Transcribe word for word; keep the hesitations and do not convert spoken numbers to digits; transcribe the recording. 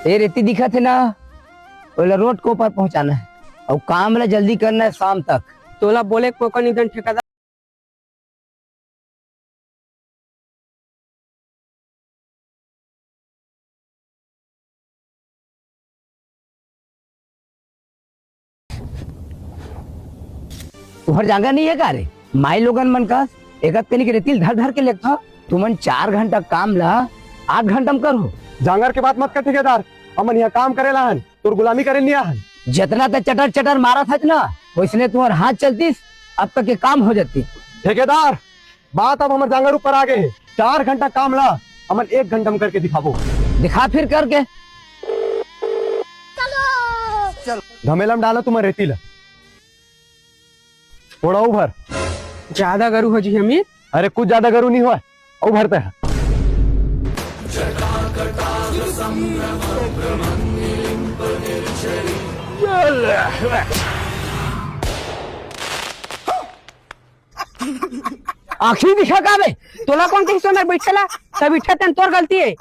ए रेती दिखत हे ना, ओला रोड के ऊपर पहुंचाना है और काम ला जल्दी करना है शाम तक। तोला बोले के मौका नहीं दन ठेकेदार। तुहर जांगर नहीं है का रे? माई लोगन मन का एक कनी के रेतिल धर धर के लेखा, तुमन चार घंटा काम ला आठ घंटा में करो। जांगर के बात मत कर ठेकेदार, हमन यहाँ काम करे ला हन, तोर गुलामी करे नहीं आहन। जितना ते चटर चटर मारत हच ना, वैसने तुम्हार हाथ चलतीस, अब तक के काम हो जाती। ठेकेदार, बात अब हमर जांगर ऊपर आ गए हे। चार घंटा काम ला हमन एक घंटा में करके दिखाबो। दिखा फिर करके। घमेला में डाला तुमन रेती ला। थोड़ा अउ भर। ज्यादा गरू हो जी अमित। अरे कुछ ज्यादा गरू नहीं होय, अउ भरते हैं। आँखी दिखा का बे? तोला कौन कही सोना बैठे ला? तब इठा तेन तोर गलती है।